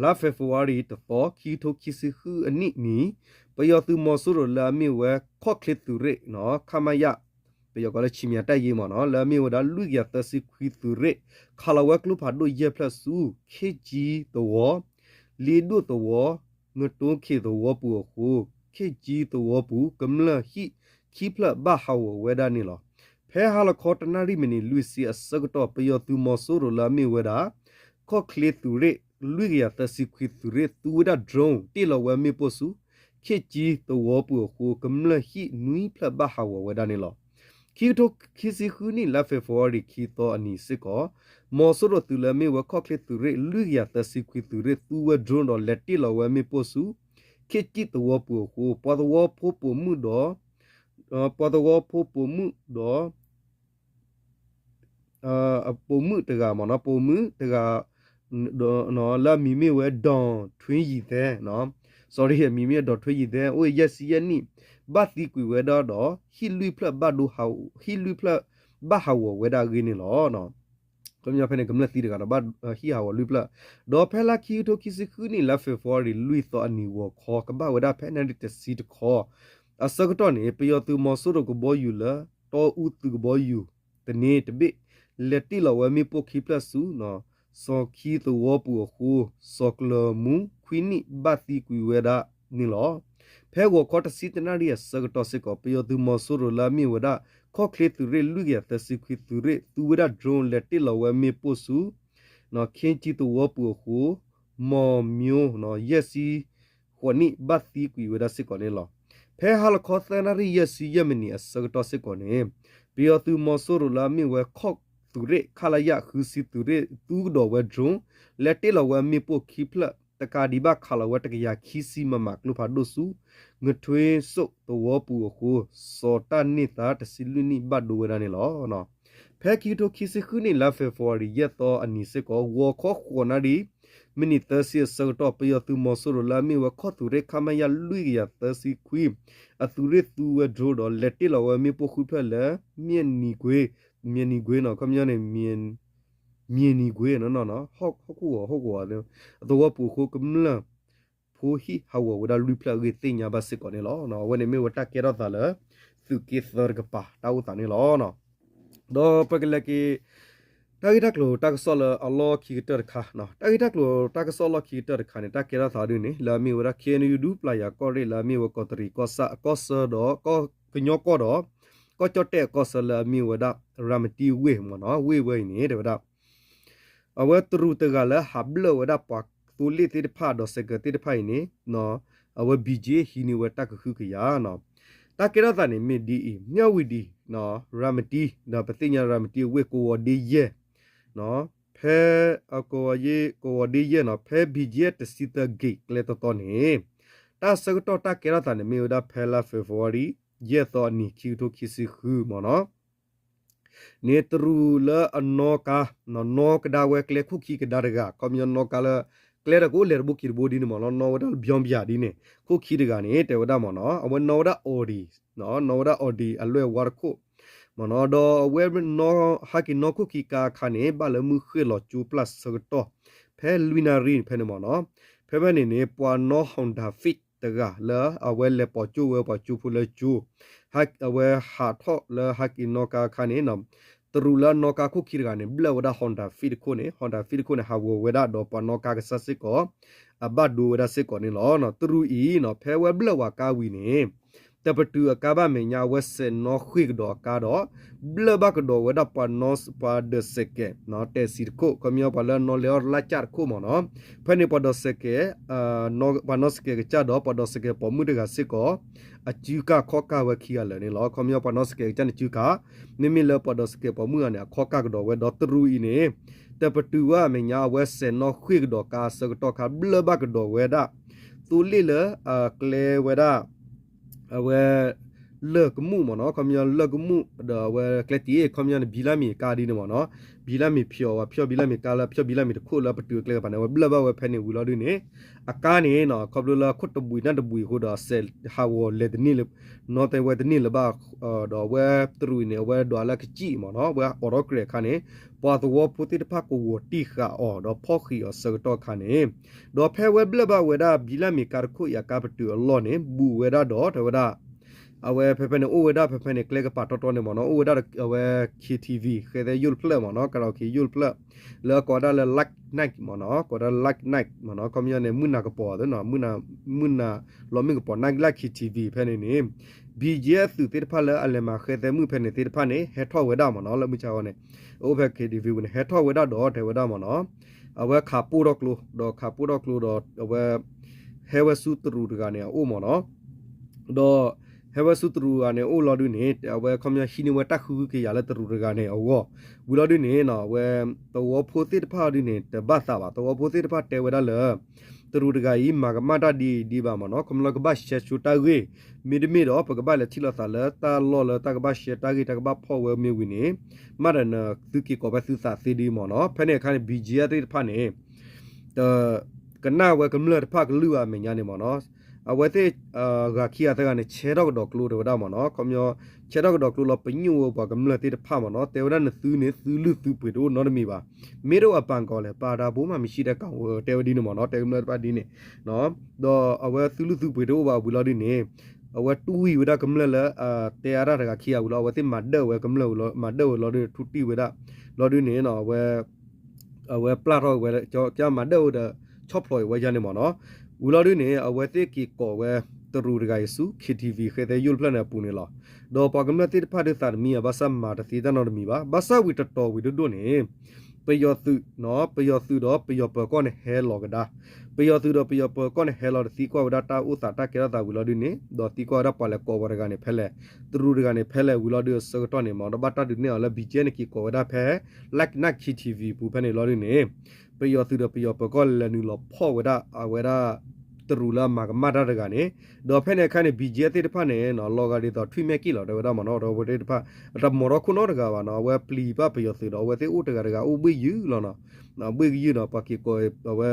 လါ February တသီ ခံကထိခံဆံဃုအနံၣ်န့ၣ် ပယီၤသုးမီၤစိရိၤလၢအမ့ၢ်ဝဲခီၣ်ချ့သုးရ့ၣ် ခမရ ပယီၤကိးလၢ ခြေမံၤတပ်ရင်း မ့ၢ်နီၤ လၢအမ့ၢ်ဝဲဒၣ် လွံၢ်ကယၤသၢဆံခွံသုးရ့ၣ် ခးလီၤဝဲကျိဖးဒိၣ်ယဲၢ်ဖျၢၣ်ဆူ ခ့ၣ်ကၠံသဝီ လ့ဒိၣ်သဝီ ငတိခ့ၣ်သဝီပူၤအဃိ ခ့ၣ်ကၠံသဝီပူၤ ကမျၢၢ်ဟံၣ်ခံဖျၢၣ်ဘၣ်ဟးဂီၤဝဲဒၣ်န့ၣ်လီၤ. ဖဲဟါလီၤခီတနၣ်ရံၣ်မံးနံးလွံၢ်ဆံအဆၢကတီၢ် ပယီၤသုးမီၤစိရိၤလၢအမ့ၢ်ဝဲဒၣ် ခီၣ်ချ့သုးရ့ၣ် လွံၢ်ကယၤသၢဆံခွံသုးရ့ၣ် သူဝဲဒၣ် drone တ့ၢ်လီၤဝဲမ့ၣ်ပိၢ်ဆူ ခ့ၣ်ကၠံသဝီပူၤအဃိ ကမျၢၢ်ဟံၣ်နွံဖျၢၣ်ဘၣ်ဟးဂီၤဝဲဒၣ်န့ၣ်လီၤ. ခံကထိခံဆံဃုနံၣ် လါ February ခံသီအနံၤစ့ၢ်ကီး မီၤစိရိၤသုးလၢအမ့ၢ်ဝဲခီၣ်ချ့သုးရ့ၣ် လွံၢ်ကယၤသၢဆံခွံသုးရ့ၣ် သူဝဲ drone ဒီးလဲၤတ့ၢ်လီၤဝဲမ့ၣ်ပိၢ်ဆူ ခ့ၣ်ကၠံသဝီပူၤအဃိ ပှၤသဝီဖိပိာ်မုၣ်ဒီး ပှၤသဝီဖိပိာ်မုၣ်ဒီး ပိာ်မုၣ်တဂၤမ့ၢ်နီၤ ပိာ်မုၣ်တဂၤ လၢအမံၤမ့ၢ်ဝဲ ဒီၣ်ထွ့ယံၤသဲ sorry အမံၤမ့ၢ်ဒီၣ်ထွ့ယံၤသဲ အိၣ်ယဲၢ်ဆံယဲၢ်နံၣ် ဘၣ်သံကွံာ်ဝဲဒၣ်ဒီး ဟံၣ်လွံၢ်ဖျၢၣ်ဘၣ်ဒိ ဟံၣ်လွံၢ်ဖျၢၣ်ဘၣ်ဟးဂီၤဝဲဒၣ်အဂ့ၢ်န့ၣ်လီၤ. ခီပညီဖဲန့ၣ် ကမျၢၢ်သံတဂၤဒီး ဘၣ်ဟံၣ်ဟးဂီၤလွံၢ်ဖျၢၣ် ဒီးဖဲလါခံကထိခံဆံဃုနံၣ် လါ February လွံၢ်သီအနံၤ ဂီၤခီ ကဘၣ်ဝဲဒၣ်ဖဲနၣ်ရံၣ်တဆံတခီ အဆၢကတီၢ်န့ၣ် ပယီၤသုးမီၤစိရိၤကဘီယူၤလၢ တီအူသုးကဘီယူၤ တန့ၢ်တဘ့ၣ် လဲၤတ့ၢ်လီၤဝဲမ့ၣ်ပိၢ်ခံဖျၢၣ်ဆူ စီၤခံသဝီပူၤအဃိ စီၤကျၢၤမူ ခွံနံၣ် ဘၣ်သံကွံာ်ဝဲဒၣ်န့ၣ်လီၤ. ဖဲဂီၤခီတဆံတနၣ်ရံၣ်အဆၢကတီၢ်စ့ၢ်ကီး ပယီၤသုးမီၤစိရိၤလၢအမ့ၢ်ဝဲဒၣ် ခီၣ်ချ့သုးရ့ၣ် လွံၢ်ကယၤသၢဆံခွံသုးရ့ၣ် သူဝဲဒၣ် drone လဲၤတ့ၢ်လီၤဝဲမ့ၣ်ပိၢ်ဆူ ခ့ၣ်ကၠံသဝီပူၤအဃိ မီၤမျိ ယဲၢ်ဆံဃိးနံၣ် ဘၣ်သံကွံာ်ဝဲဒၣ်စ့ၢ်ကီးန့ၣ်လီၤ. ဖဲဟါလီၤခီသၢနၣ်ရံၣ်ယဲၢ်ဆံယဲၢ်မံးနံးအဆၢကတီၢ်စ့ၢ်ကီးန့ၣ် ပယီၤသုးမီၤစိရိၤလၢအမ့ၢ်ဝဲခီၣ်သုးရ့ၣ် ခလရ ဃုဆံသုးရ့ၣ် သူကဒီးဝဲ drone လဲၤတ့ၢ်လီၤဝဲမ့ၣ်ပိၢ်ခံဖျၢၣ် တကးဒံးဘၣ်ခးလီၤဝဲ တကယၤခံဆံ မမ ကျိဖးဒိၣ်ဆူ ငထွ့စိၣ်သဝီပူၤအဃိ စီၤတၢ်န့ၢ်သါ တဆံလွံၢ်နံၣ် ဘၣ်ဒိဝဲဒၣ်န့ၣ်လီၤ. ဖဲခံကထိခံဆံဃုနံၣ် လါ February ယဲၢ်သီအနံၤစ့ၢ်ကီး ဂီၤခီဃိးနၣ်ရံၣ် မံးနံးသၢဆံအဆၢကတီၢ် ပယီၤသုးမီၤစိရိၤလၢအမ့ၢ်ဝဲခီၣ်သုးရ့ၣ် ခမရ လွံၢ်ကယၤသၢဆံခွံ အသုးရ့ၣ်သူဝဲ drone ဒီးလဲၤတ့ၢ်လီၤဝဲမ့ၣ်ပိၢ်ဃုဖျၢၣ်လၢ မၠ့ၣ်နံၤကွ့ မၠ့ၣ်နံၤကွ့နီၤ ခီပညီန့ၣ် မၠ့ၣ်နံၤကွ့နီၤ ဟီၣ်ခိၣ်ဂီၤ ဟီၣ်ခိၣ်ဂီၤ အသဝီပူၤအဃိ ကမျၢၢ်ဖိဟံၣ်ဟးဂီၤဝဲဒၣ်လွံၢ်ဖျၢၣ်အဂ့ၢ်သ့ၣ်ညါဘၣ်စ့ၢ်ကီးန့ၣ်လီၤ. အဝဲန့ၣ်မ့ၢ်ဝဲတၢ်ကဲထီၣ်သးလၢ သုးက့သၢတကပၤတၢ်အိၣ်သးန့ၣ်လီၤ. ဒီးပကလဲၤက့ၤ တၢ်ဂ့ၢ်တၢ်ကျိၤတၢ်ကစီၣ်လၢအလီၢ်ခံကတၢၢ်တခါ, တၢ်ဂ့ၢ်တၢ်ကျိၤတၢ်ကစီၣ်လီၢ်ခံကတၢၢ်တခါန့ၣ် တၢ်ကဲထီၣ်သးဒ်န့ၣ် လၢအမ့ၢ်ဝဲဒၣ် ခ့ၣ်အဲၣ်ယူၣ် ဒူပျၢ်ယၤကီၢ်ရ့ၣ် လၢအမ့ၢ်ဝဲကီးတရံးကီၢ်ဆၣ် ကီၢ်ဆၢဒီး ကညီကီၢ်ဒီး ကီၢ်ကၠီၣ်တဲၣ်အကီၢ်ဆၢလၢအမ့ၢ်ဝဲဒၣ် ရၤမတံဝ့ၢ်မ့ၢ်နီၤ, ဝ့ၢ်ဝဲအံၤန့ၣ် တဲဝဲဒၣ် အဝဲတရူးတဂၤလၢဟးဘျၢၣ်ဝဲဒၣ်ပှၤသိလ့ၣ်သ့ၣ်တဖၣ်ဒီးစဲးကဲးသ့ၣ်တဖၣ်အံၤန့ၣ် အဝဲ ဘံၣ်ကၠ့ ဟံးန့ၢ်ဝဲတၢ်ကဟုကယာ်နီၤ. တၢ်ကဲထီၣ်သးန့ၣ်မ့ၢ်ဒ်အံၤ, မၠၣ်ဝံၤဒံး ရၤမတံ ဒီးပသ့ၣ်ညါရၤမတံအဝ့ၢ် ကဝီၤဒ့ယဲၢ် ဖဲ ကဝီၤဒ့ယဲၢ်နီၤ, ဖဲ ဘံၣ်ကၠ့ တဆံသၢ ဂ့း ကျဲတီတီန့ၣ် တၢ်ဆၢကတီၢ်တၢ်ကဲထီၣ်သးန့ၣ် မ့ၢ်ဝဲဒၣ်ဖဲလါ February ယဲၢ်သီအနံၤ ခံကထိခံဆံဃုမ့ၢ်နီၤ န့ၣ် တရူးလၢအနီၣ်ကါ, နီၣ်ကဒါဝဲကျဲခိၣ်ခံကဒါတဂၤ, ခီပညီနီၣ်ကါလၢ ကျဲဒီးကအိၣ်လဲၤတဘိက့ၤတဘိဒ်န့ၣ်မ့ၢ်နီၤ, နီၣ်ဝဲဒၣ်လၢ ဘျီဘျၣ် ဒ်န့ၣ် ခိၣ်ခံတဂၤန့ၣ် တဲဝဲဒၣ်မ့ၢ်နီၤ, အဝဲနီၣ်ဝဲဒၣ် Audi, နီၣ်ဝဲဒၣ် Audi အလွဲၢ်ဝါတခိၣ်မ့ၢ်နီၤ, ဒီးအဝဲ ဟဲက့ၤနီၣ်ခိၣ်ခံကါအခါန့ၣ် ဘၣ်လၢမုၢ်ဃ့ၢ်လီၤကၠိပျၢ်ဆၢကတီၢ် ဖဲလွံၢ်နၣ်ရံၣ်ဖဲန့ၣ်မ့ၢ်နီၤ, ဖဲဖဲန့ၣ်န့ၣ် ပှၤနီၣ် Honda Fit တဂၤလၢအဝဲလဲၤပိာ်ကၠိဝဲပှၤကၠိဖိလၢကၠိ အဝဲဟးထီၣ်လၢဟဲက့ၤနီၣ်ကါအခါန့ၣ် တရူးလၢအနီၣ်ကါခိၣ်ခံတဂၤန့ၣ် ဘျၢၣ်ဝဲဒၣ် Honda Fit တခိၣ်န့ၣ်, Honda Fit တခိၣ်န့ၣ် ဟးဂီၤဝဲဒၣ်ဒီးပှၤနီၣ်ကါကစၢ်စ့ၢ်ကီး အဘၣ်ဒိဝဲဒၣ်စ့ၢ်ကီးန့ၣ်လီၤ. တရူးအံၤနီၤ ဖဲဝဲဘျၢၣ်ဝဲကါဝံၤန့ၣ် တပတုာ်အကါဘၣ်မဲာ်ညါ အဝဲစဲးနီၣ်ဃ့ၢ်ကဒီးအကါဒီး ဘျၢၣ်ဘၣ်ကဒီးဝဲဒၣ်ပှၤနီၣ် ပှၤဒိးစဲးကဲး တဲးစံးတခိၣ်, ခီပညီပှၤလၢနီၣ်လဲၤအီၣ်လၢ်ကၠၣ်တခိၣ်မ့ၢ်နီၤ, ဖဲန့ၣ်ပှၤဒိးစဲးကဲး ပှၤနီၣ်စဲးကဲးကစၢ်ဒီး ပှၤဒိးစဲးကဲးပိာ်မုၣ်တဂၤစ့ၢ်ကီး အစုကၢ်ခီၣ်ကၢ်ဝဲခံဂၤလၢာ်န့ၣ်လီၤ. ခီပညီပှၤနီၣ်စဲးကဲးကစၢ်န့ၣ်စုကၢ်, မ့မ့ၢ်လၢပှၤဒိးစဲးကဲးပိာ်မုၣ်ဂၤန့ၣ် အခီၣ်ကၢ်ကဒီးဝဲဒီးတရူးအံၤန့ၣ် တပတုာ်ဝဲအမဲာ်ညါ အဝဲစဲးနီၣ်ဃ့ၢ်ကဒီးကါအဆၢကတီၢ်ခါ ဘျၢၣ်ဘၣ်ကဒီးဝဲဒၣ် သိလ့ၣ်လၢ အကျဲဝဲဒၣ် အဝဲ လၢၢ်ကမူၣ်မ့ၢ်နီၤ, ခီပညီလၢၢ်ကမူၣ်ဒီးအဝဲကျဲတံၢ်အ့ၣ် ခီပညီန့ၣ် ဘံလါမ့ၤကါဒ်န့ၣ်မ့ၢ်နီၤ, ဘံလါမ့ၤဖျီၣ်ဝဲ ဖျီၣ်ဘံလါမ့ၤကါလၢ ဖျီၣ်ဘံလါမ့ၤတခိၣ်လၢပတုာ်အကျဲကပၤန့ၣ် အဝဲဘျၢၣ်ဘၣ်ဝဲဖဲန့ၣ်ဝံၤလီၤဒ်န့ၣ် အကါန့ၣ်နီၤ ခီဖျိလၢခိၣ်တဘှံးနၢ်တဘှံးအဃိဒီး အစဲးဟးဂီၤလဲၤတန့ၢ်လၢ နီၣ်တဲဝဲတန့ၢ်လၢၤဘၣ် ဒီးအဝဲတရူးအံၤန့ၣ် အဝဲဒွးလၢကစံၣ်မ့ၢ်နီၤ, အဝဲအိးထီၣ်ကြဲးအခါန့ၣ် ပှၤသဝီဖိသ့ၣ်တဖၣ်ကဝီၤတံၢ်ဃာ်အီၤ ဒီးဖီၣ်ဃံးအီၤဆၢကတီၢ်အခါန့ၣ် ဒီးဖဲဝဲဘျၢၣ်ဘၣ်ဝဲဒၣ် ဘံလါမ့ၤကါတခိၣ်အံၤအကါပတုာ်အလီၢ်န့ၣ် ဘူးဝဲဒၣ်ဒီး တဲဝဲဒၣ် အဝဲဖဲဖဲန့ၣ် အိၣ်ဝဲဒၣ်ဖဲဖဲန့ၣ် ကျဲကပၤတီတီန့ၣ်မ့ၢ်နီၤ, အိၣ်ဝဲဒၣ်အဝဲ ခ့ထံဝံၤ ဃဲသဲယိၣ်တဖျၢၣ်မ့ၢ်နီၤ, ကရၤအိၣ်ခ့ယိၣ်တဖျၢၣ် လၢအကိးဝဲဒၣ်လၢ Lucky Night မ့ၢ်နီၤ, ကိးဝဲဒၣ် Lucky Night မ့ၢ်နီၤ, ခီပညီန့ၣ် မုၢ်နၤကပီၤသ့ၣ်နီၤ, မုၢ်နၤ လီၤမုၢ်ကပီၤ နၢ်ကလၢ် ခ့ထံဝံၤ ဖဲန့ၣ်န့ၣ် ဘံကဲအသုးသ့ၣ်တဖၣ်လၢအလဲၤမၤဃဲသဲမုၣ်ဖဲန့ၣ်သ့ၣ်တဖၣ်န့ၣ် ဟဲထီၣ်ဝဲဒၣ်မ့ၢ်နီၤ, လၢမုၢ်ဆါဝဲန့ၣ် အအိၣ်ဖဲ ခ့ထံဝံၤ ပူၤန့ၣ် ဟဲထီၣ်ဝဲဒၣ်ဒီးတဲဝဲဒၣ်မ့ၢ်နီၤ, အဝဲခးပိၢ်ထီၣ်ကျိ ဒီးခးပိၢ်ထီၣ်ကျိဒီး အဝဲ ဟဲဝဲဆူတရူးတဂၤန့ၣ်အအိၣ်မ့ၢ်နီၤ, ဒီး ဟဲဝဲဆူတရူးတဂၤန့ၣ်အအိၣ်လီၤဒုန့ၣ် အဝဲခီပညီဟံးန့ၢ်ဝဲတၢ်ဃုကယၤလၢတရူးတဂၤန့ၣ်အဂီၢ်, ဝံၤလီၤဒုန့ၣ် အဝဲ သဝီဖိသ့ၣ်တဖၣ်ဒုန့ၣ် တဘၣ်သးဘၣ်, သဝီဖိသ့ၣ်တဖၣ်တဲဝဲဒၣ်လၢ တရူးတဂၤအံၤ မၤကမၣ်တၢ်ဒ်အံၤဒ်ဘၣ်မ့ၢ်နီၤ, ခီပညီကဘၣ်ရှဲဆိတၢ်ဂ့ၢ်, မ့တမ့ၢ်ဒီး ပကဘၣ်လဲၤထံၣ်လိာ်သးလၢတၢ်လီၢ်လၢတၢ်ကဘၣ်ရှဲတၢ်ဂ့ၢ် တၢ်ကဘၣ်ဖီၣ်ဝဲမ့ၢ်ဝံၤန့ၣ်, မ့ၢ်ဒီးနသုက့ၤကိးဖဲသုသးသ့ဒ်မ့ၢ်နီၤ, ဖဲန့ၣ်အခါန့ၣ် ဘံကဲသ့ၣ်တဖၣ်န့ၣ် တ ကနၣ်ဝဲကမျၢၢ်တဖၣ်ကလုၢ်ဘၣ်အမဲာ်ညါန့ၣ်မ့ၢ်နီၤ, အဝဲသ့ၣ် ဂၤခံဂၤသၢဂၤန့ၣ် ဆဲထီၣ်ကဒီးကျိတဲဝဲဒၣ်မ့ၢ်နီၤ, ခီပညီ ဆဲထီၣ်ကဒီးကျိလီၤ ပညိၣ်ဝဲပှၤကမျၢၢ်သ့ၣ်တဖၣ်မ့ၢ်နီၤ, တဲဝဲဒၣ်နသုန့ၣ် သုလုၢ်သုပှ့ၤတအိၣ်နီတမံၤဘၣ်, မ့ၢ်တအိၣ်အပၢ်ကီးလဲၣ် ပၢ်တၢ်ဘိမးမ့ၢ်ဆံးတၢ်ကီးဝဲ တဲဝဲဒ်န့ၣ်မ့ၢ်နီၤ, တဲကမျၢၢ်တဖၣ်ဒ်န့ၣ် ဒီးအဝဲသုလုၢ်သုပှ့ၤတအိၣ်ဘၣ်ဝံၤလီၤဒ်န့ၣ်, အဝဲတူၢ်ဝံၤဝဲဒၣ်ကမျၢၢ်လၢ တဲအါတၢ်တဂၤခံဂၤဝံၤလီၤ, အဝဲသ့ၣ်မၤဒၢၣ်ဝဲကမျၢၢ်ဝံၤလီၤ, မၤဒၢၣ်ဝဲလီၤဒ်န့ၣ် ထူတံၢ်ဝဲဒၣ် လီၤဒ်န့ၣ် အဝဲ အဝဲပျၢ်ထီၣ်ဝဲ ကမၤဒၢၣ်ဝဲဒီး ဆီၣ်ဖျိးအံၤဝဲယါန့ၣ်မ့ၢ်နီၤ, ဝံၤလီၤဒ်န့ၣ် အဝဲသ့ၣ်က့ၤကိးဝဲ တရူးတဂၤအံၤဆူ ခ့ထံဝံၤ ဃဲသဲယိၣ်တဖျၢၣ်န့ၣ်အပူၤန့ၣ်လီၤ. ဒီးပှၤကမျၢၢ်သ့ၣ်တဖၣ်ဒုးသးတမံအဘၣ်ဆၣ်မၤတသ့တၢ်နီတမံၤဘၣ်, ဘၣ်ဆၣ်ဝံၤတတီၤဝံၤဒိၣ်ဒိၣ်န့ၣ် ပယီၤသုး ပယီၤသုးဒီးပယီၤပၢၤကီၢ်န့ၣ်ဟဲလီၤကဒါ, ပယီၤသုးဒီးပယီၤပၢၤကီၢ်န့ၣ်ဟဲလီၤဒီးသံကွၢ်ဝဲဒၣ်တၢ်အိၣ်သးတၢ်ကဲထီၣ်သးဝံၤလီၤဒ်န့ၣ်, ဒီးသံကွၢ်ဝဲဒၣ်ပှၤလဲၤကိးဝဲတဂၤန့ၣ်ဖဲလဲၣ်, တရူးတဂၤန့ၣ်ဖဲလဲၣ်ဝံၤလီၤဒ်အဆၢကတီၢ်န့ၣ်မ့ၢ်နီၤ, ဒီးဘၣ်တၢ်ဒုးနဲၣ်အီၤလၢ ဘံကဲ န့ၣ်က့ၤကိးဝဲဒၣ်ဖဲ Lucky Night ခ့ထံဝံၤ ပူၤဖဲန့ၣ်လီၤဒ်န့ၣ်, ပယီၤသုးဒီးပယီၤပၢၤကီၢ်လဲၤနုာ်လီၤဖီၣ်ဝဲဒၣ်အဝဲဒၣ် တရူးလၢအမၤကမၣ်တၢ်တဂၤန့ၣ်, ဒီးဖဲန့ၣ်အခါန့ၣ် ဘံကဲသ့ၣ်တဖၣ်န့ၣ်နီၤ လီၤဂာ်ဒ်သိးထွံၣ်မဲာ်က့ၣ်လီၤ တဲဝဲဒၣ်မ့ၢ်နီၤ, ဒီးအဝဲသ့ၣ်တဖၣ် တမီၤထီၣ်ခိၣ်နီတဂၤဘၣ်နီၤ, အဝဲပျံၤဘၣ်ပယီၤသုးဒီး အဝဲသ့ၣ်အိၣ်တဂၤတဂၤအိၣ်ဘှ့ၣ်ယုၢ်လီၤနီၤ, ဘှ့ၣ်ကယုၢ်နီၤ, ပှၤက့ၤကိးအဝဲ